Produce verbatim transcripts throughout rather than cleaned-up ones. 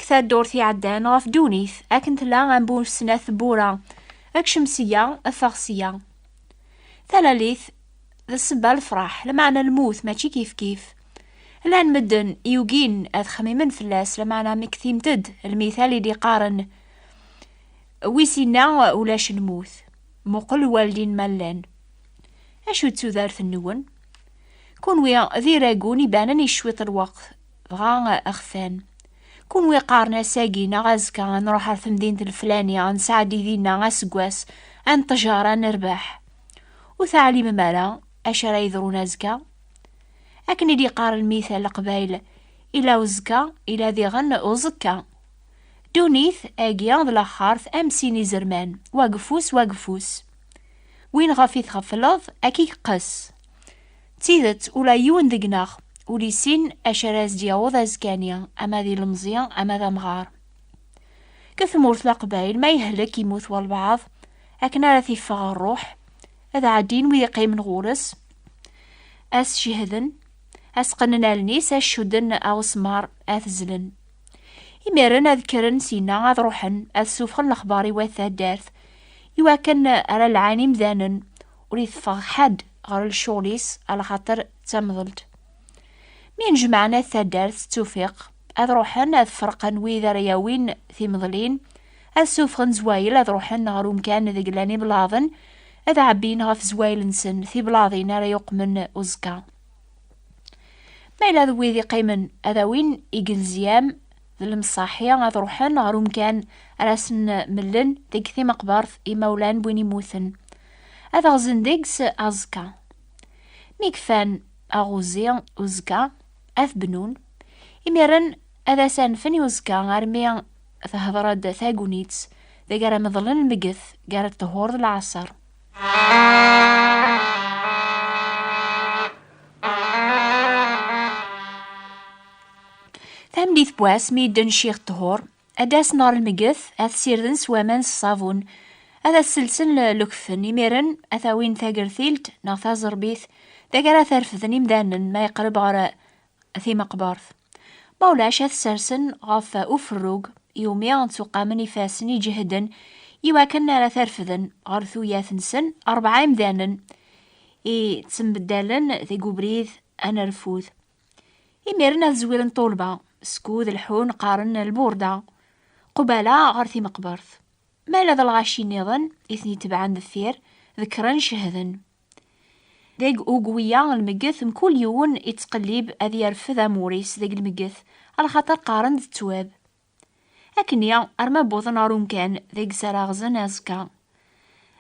Taddurt iɛeddan ɣef ddunit, akken tella am bu snat tewwura, kcem sya, ffeɣ sya. Talalit d ssebba lefraḥ, lameɛna lmut mačči kifkif. Llan medden yugin ad xemmimen fell-as, lameɛna mektimt-d lmital i d-iqqaren: "Wi s-inna ulac lmut, muqel wallen ma llan." Acu d tudert-nwen? Kunwi d iragun ibanen i cwiṭ n lweqt, dɣa xfan. Kunwi qqaren ass-agi neɣ azekka ad nruḥ ar temdint leflani, ad nesɛeddi dinna aseggas, ad neṭṭejar, ad nerbeḥ. Ur teɛlimem ara acu ara yeḍrun azekka? Akken i d-yeqqar lmital n Leqbayel: "Ila uzekka, ila diɣen uẓekka." Ddunit-agi d laxert am sin izerman, wa deg ufus, wa deg ufus. Win ɣef i tɣefleḍ, ad k-yeqqes. D tidet, ula yiwen deg-neɣ ur yessin acu ara as-d-yaweḍ azekka-nni, ama d ilemẓi, ama d amɣar. Deg tmurt n Leqbayel, ma yehlek, yemmut walbeɛḍ, akken ara t-iffeɣ ṛṛuḥ, ad ɛeddin wid iqqimen ɣur-s, ad s-cehden, ad s-qqnen allen-is, ad s-cudden aɣesmar, ad t-zlen. Imiren ad kkren sinna, ad ruḥen, ad ssufɣen lexbar i wat taddart, iwakken ara lɛan imdanen, ur iteffeɣ ḥedd ɣer lecɣel-is, alaxaṭer d tamḍelt. Mi nnejmaɛen at taddart s ttufiq, ad ruḥen ad ferqen wid ara yawin timḍlin, ad ssufɣen zwayel, ad ruḥen ɣer umkan deg llan iblaḍen, ad ɛebbin ɣef zwayel-nsen tiblaḍin ara yuqmen uẓekka. Ma yella d wid iqqimen, ad awin igelzyam d lemṣaḥi, ad ruḥen ɣer umkan ara sen-mellen deg timeqbert imawlan n win immuten. Ad ɣzen deg-s aẓekka. Mi kfan aɣuzi uzekka, ad bnun. Imiren ad as-anfen i uzekka armi tehder-d tagnit deg ara meḍlen lmeget gar ṭṭhur d lɛaṣer. Tameddit n wass, mi yedden ccix ṭṭhur, ad d-asen ɣer lmeget, ad t-sirden s waman s ṣṣabun, ad as-selsen l-, lekfen. Imiren ad t-awin tagertilt neɣ taẓerbit, deg ara t-refden imdanen ma yeqreb ɣer timeqbert. Ma ulac, ad t-sersen ɣef uferrug iwumi ttuqamen ifassen iǧehden, iwakken ara t-refden ɣer tuyat-nsen rebɛa imdanen i ttembeddalen deg ubrid anerfud. Imiren ad zwiren ṭṭulba, skud lḥun qqaren lburda, qubala ɣer timeqbert. Ma yella d lɣaci nniḍen i ten-itebɛen deffir, ḍekkren cehden. Deg ugwi-a lmeget, mkul yiwen ittqellib ad yerfed amur-is deg lmeget, alaxaṭer qqaren d ttwab. Akkenni arma wwḍen ɣer umkan deg s ara ɣzen azekka.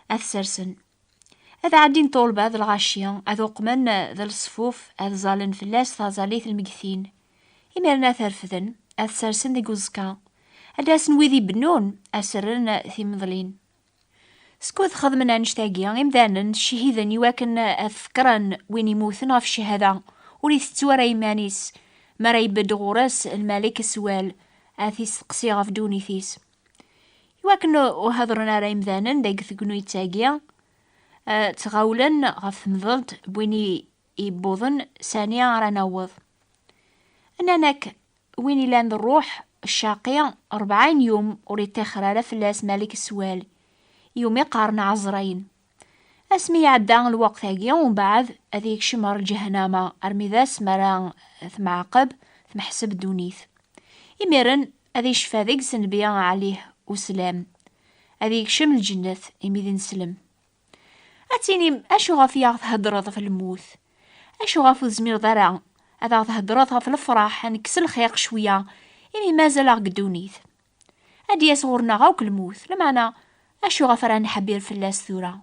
Ad t-sersen. Ad ɛeddin ṭṭulba d lɣaci, ad uqmen d leṣfuf, ad ẓallen fell-as taẓallit n lmegtin. Imiren ad t-refden, ad t-sersen deg uẓekka. Ad d-asen wid ibennun, ad serren timḍlin. Skud xedmen annect-agi, imdanen cehiden iwakken ad fekkren win imuten ɣef cchada, ur itettu ara iman-is, mi ara ibedd ɣur-s lmalik swal, ad t-isteqsi ɣef ddunit-is. Iwakken ur hedren ara imdanen deg tegnit-agi, eh, ttɣawlen ɣef temḍelt n win i-, iwwḍen sani ara naweḍ. Nnan-ak, win ilan d ṛṛuḥ ccaqi, rebɛin yum ur iṭṭixer ara fell-as malik swal, yum i qqaren ɛezrayen. Asmi iɛedda lweqt-agi, umbeɛd ad yekcem ɣer lǧehnama, armi d ass mi ara temɛaqeb, temḥeseb ddunit. Imiren ad icfa deg-s Nnbi ɛlih uslam. Ad yekcem lǧennet imi d ineslem. Ad tinim, acu ɣef i aɣ-theddreḍ ɣef lmut? Acu ɣef ur tezmireḍ ara ad aɣ-theddreḍ ɣef lefraḥ, ad nekkes lxiq cwiya, imi mazal-aɣ deg ddunit? Ad d-yas ɣur-neɣ akk lmut, lameɛna acu ɣef ara nḥebbir fell-as tura?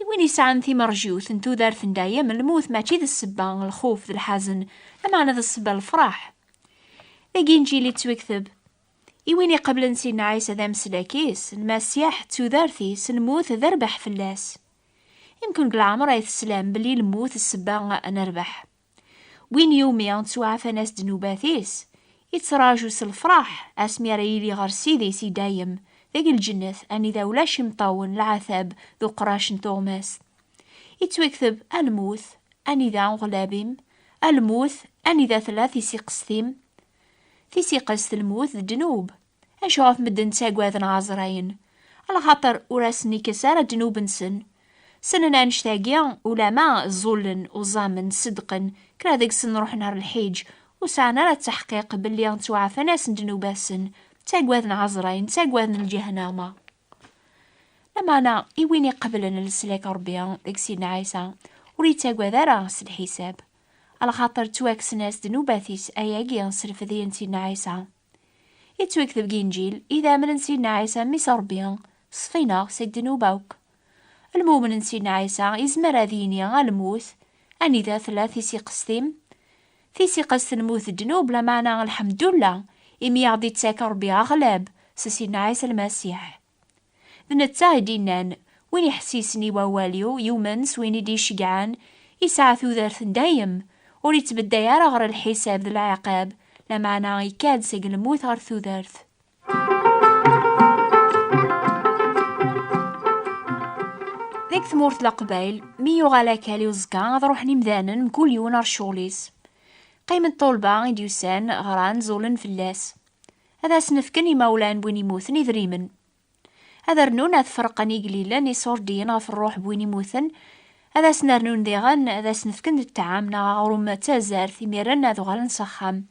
I win yesɛan timerjiwt n tudert n dayem, lmut mačči d ssebba n lxuf d lḥazen, lameɛna d ssebba n lefraḥ. Deg Inǧil ittwikteb: "I win iqeblen Sidna Ɛisa d ameslak-is, Lmasiḥ d tudert-is, lmut d rrbeḥ fell-as." Imken deg leɛmer ay teslam belli lmut d ssebba n rrbeḥ. Win yumi ttwaɛfan-as ddnubat-is, ittraǧu s lefraḥ asmi ara yili ɣer Ssid-is i dayem, deg lǧennet anida ulac imeṭṭawen, leɛtab d uqrac n tuɣmast. Ittwakteb: "A lmut, anida uɣlab-im? A lmut, anida tella tisiqest-im?" Tisiqest n lmut d ddnub. Acu ɣef medden ttagaden ɛazrayen? Alaxaṭer ur asen-ikkes ara ddnub-nsen. Ssnen annect-agi, ulama ẓẓullen, uẓamen, ṣeddqen, kra deg-sen ruḥen ɣer lḥiǧ, ur sɛan ara ttaḥqiq belli ttwaɛfan-asen ddnubat-nsen, ttagaden ɛazrayen, ttagaden lǧehnama. Lameɛna, i win iqeblen leslak n Ṛebbi deg Sidna Ɛisa, ur yettagad ara s lḥisab. Alaxaṭer ttwakksen-as ddnubat-is ayagi s lfedya n Sidna Ɛisa. Yettwakteb deg Inǧil, idammen n Sidna Ɛisa, Mmi-s n Ṛebbi, ṣfin-aɣ seg ddnub akk. Lmumen n Sidna Ɛisa izmer ad yini a lmut, anida tella tisiqest-im? Tisiqest n lmut d ddnub, lameɛna lḥemdullah, imi aɣ-d-ittak Ṛebbi aɣlab s Sidna Ɛisa Lmasiḥ. D netta i d-innan, win iḥessisen i wawal-iw, yumen s win i d-iceggɛen, yesɛa tudert n dayem, ur ittbedday ara ɣer lḥisab d leɛqab, lameɛna ikka-d seg lmut ɣer tudert. Deg tmurt n Leqbayel, mi yuɣal akal i uẓekka, ad ruḥen imdanen mkul yiwen ar ccɣel-is. Qqimen ṭṭulba i d-yusan, ɣran, ẓulen fell-as. Ad asen-fken imawlan n win imuten idrimen. Ad rnun ad ferqen igellilen iṣurdiyen ɣef ṛṛuḥ n win imuten, ad asen-rnun diɣen ad asen-fken ṭṭɛam neɣ aɣrum d tazart, imiren ad uɣalen s axxam.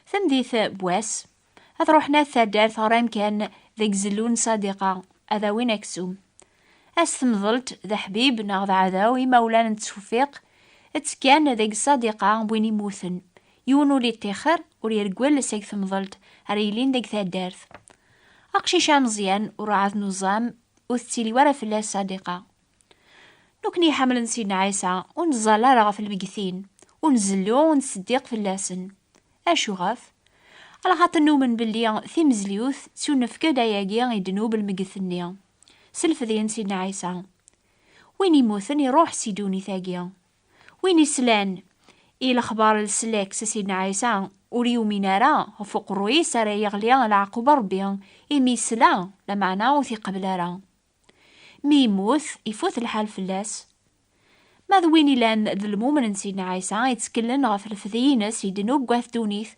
Tameddit n wass, ad ruḥen at taddart ɣer amkan deg zellu n Ṣadiqa, ad awin aksum. Ass temḍelt, d aḥbib neɣ d aɛdaw, imawlan n Tewfiq, ttekkan deg Ṣadiqa n win imuten. Yiwen ur iṭixer, ur ireggel seg temḍelt ara yilin deg taddart. Aqcic ameẓyan, urɛad n uẓam, ur tettili wara fell-as Ṣadiqa. Nekni iḥemmlen Sidna Ɛisa, ur neẓẓal ara ɣef lmegtin, ur nzellu, ur nettseddiq fell-asen. Acuɣef? Alaxaṭer numen belli timezliwt tettunefk-d ayagi i ddnub n lmeget-nni, s lfedya n Sidna Ɛisa. Win immuten iruḥ si ddunit-agi. Win islan i lexbar n leslak s Sidna Ɛisa, ur yumin ara, ɣef uqerruy-is ara yeɣli leɛqub n Ṛebbi, imi yesla, lameɛna ur t-iqebel ara. Mi yemmut, ifut lḥal fell-as. Ma d win ilan d lmumen n Sidna Ɛisa, itteklen ɣef lefdi-ines i ddnub n wat ddunit,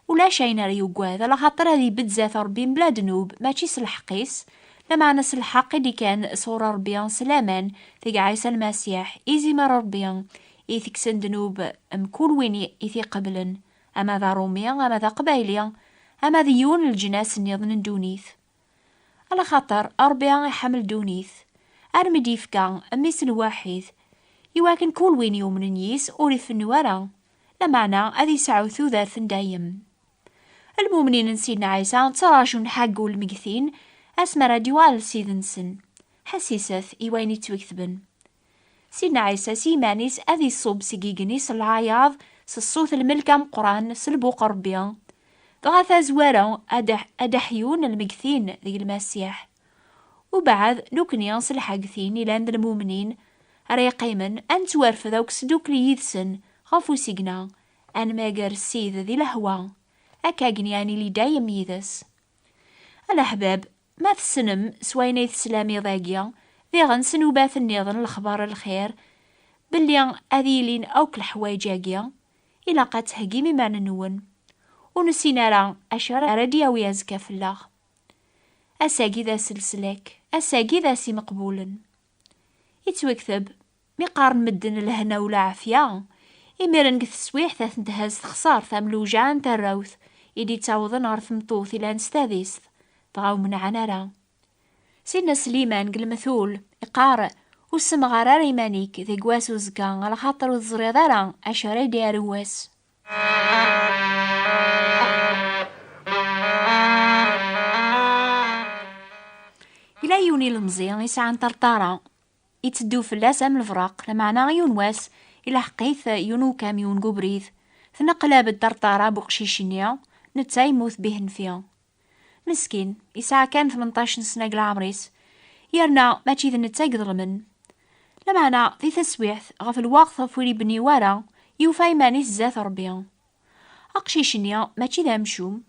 ulac ayen ara yuggad, alaxaṭer ad ibedd zdat Ṛebbi mebla ddnub, mačči s lḥeqq-is, lameɛna s lḥeqq i d-ikkan sɣur Ṛebbi s laman deg Ɛisa Lmasiḥ, izimer Ṛebbi, itekksen ddnub mkul win i, i t-iqeblen, ama d Aṛumi, ama d Aqbayli, ama d yiwen n leǧnas nniḍen n ddunit. Alaxaṭer Ṛebbi iḥemmel ddunit, armi d-yefka Mmi-s lwaḥid, iwakken kul win yumnen yis ur ifennu ara, lameɛna ad yesɛu tudert n dayem. Lmumnin n Sidna Ɛisa ttraǧun ḥaggu lmegtin asmi ara d-yuɣal Ssid-nsen. Ḥessiset i wayen yettwaketben. Sidna Ɛisa s yiman-is ad iṣubb seg igenni s lɛayaḍ, s ṣṣut lmelk ameqqran, s lbuq n Ṛebbi. Dɣa tazwara ad, ad d-ḥyun lmegtin deg Lmasiḥ. Ubeɛd, nekni s lḥagtin ilan d lmumnin ara yeqqimen, ad nettwarfed akk s ddukkli yid-sen ɣef usigna, ad nmager Ssid di lehwa, akka akken ad nili dayem yid-s. A leḥbab, ma tessnem s wayen ay teslam iḍ-agi, diɣen s nnubat nniḍen lexbar n lxir, belli ad yilin akk leḥwayeǧ-agi, ilaq ad theggim iman-nwen. Ur nessin ara acu ara d-yawi azekka fell-aɣ. Ass-agi d ass n leslak, ass-agi d ass imeqbulen. Yettwakteb, mi qqaren medden lehna u lɛafya, imiren deg teswiḥt ad ten-thez texṣart am lewjeɛ n tarrawt i d-ittawḍen ɣer tmeṭṭut ilan s tadist, dɣa ur menɛen ara. Sidna Sliman deg lemtul iqqar, ur ssemɣar ara iman-ik deg wass uzekka, alaxaṭer ur teẓriḍ ara acu ara d-yaru wass. Yella yiwen ilemẓi yesɛan ṭerṭara, itteddu fell-as am lebraq, lameɛna yiwen wass, ilḥeq-it yiwen ukamyun deg ubrid, tneqlab-d ṭerṭara n uqcic-nni, netta yemmut bihenfi. Meskin, yesɛa kan tmenṭac n sna deg leɛmer-is, yerna mačči d netta i iḍelmen. Lameɛna, di taswiɛt, ɣef lweqt ɣef ur ibni wara, yufa iman-is zdat Ṛebbi. Aqcic-nni mačči d amcum,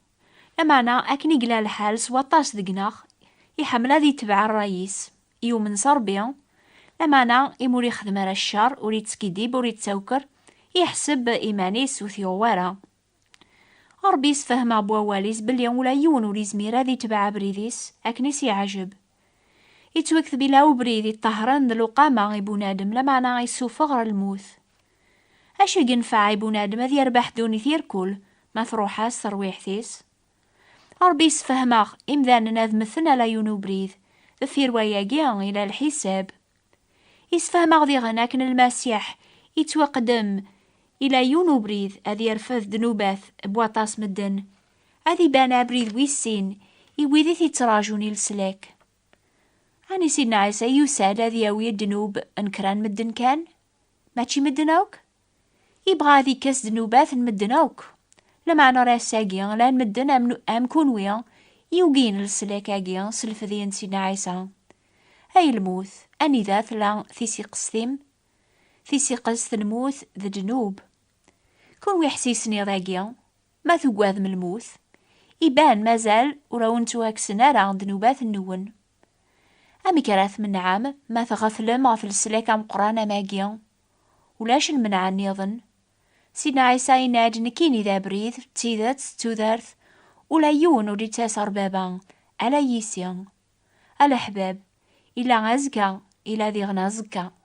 lameɛna akken i yella lḥal s waṭas deg-neɣ, iḥemmel ad yetbeɛ ṛṛay-is, yumen s Ṛebbi, lameɛna imi ur ixdem ara ccer, ur yettkiddib, ur yettawker, iḥseb iman-is ur t-yuɣ wara. Ṛebbi yessefhem-aɣ n wawal-is belli ula yiwen ur yezmir ad itbeɛ abrid-is akken i s-yeɛjeb. Yettwakteb ila ubrid iṭehren d lewqama i bunadem, lameɛna isuffeɣ ɣer lmut. Acu i yenfeɛ i bunadem ad yerbeḥ ddunit irkul ma truḥ-as terwiḥt-is? Ṛebbi yessefhem-aɣ imdanen ad mmten ala yiwen ubrid, deffir wayagi ila lḥisab. Yessefhem-aɣ diɣen akken Lmasiḥ ittwaqdem ila yiwen ubrid ad yerfed ddnubat n waṭas medden, ad iban abrid wis sin i wid i t-ittraǧun i leslak. Ɛni Sidna Ɛisa yusa-d ad yawi ddnub n kra n medden kan? Mačči medden akk? Yebɣa ad ikkes ddnubat n medden akk. Lameɛna ar ass-agi, llan medden am, am kunwi, yugin leslak-agi s lefdi n Sidna Ɛisa. Ay lmut, anida tella tisiqest-im? Tisiqest n lmut d ddnub. Kunwi ḥsisen iḍ-agi, ma tugadem lmut, iban mazal ur awen-ttwakksen ara ddnubat-nwen. Amek ara tmenɛem ma tɣeflem ɣef leslak ameqqran am agi? Ulac lmenɛa nniḍen. Sidna Ɛisa yenna-d: "Nekkini d abrid, d tidet, d tudert, ula yiwen ur d-ittas ɣer Baba, ala yis-i." A leḥbab, ila azekka, ila diɣen aẓekka.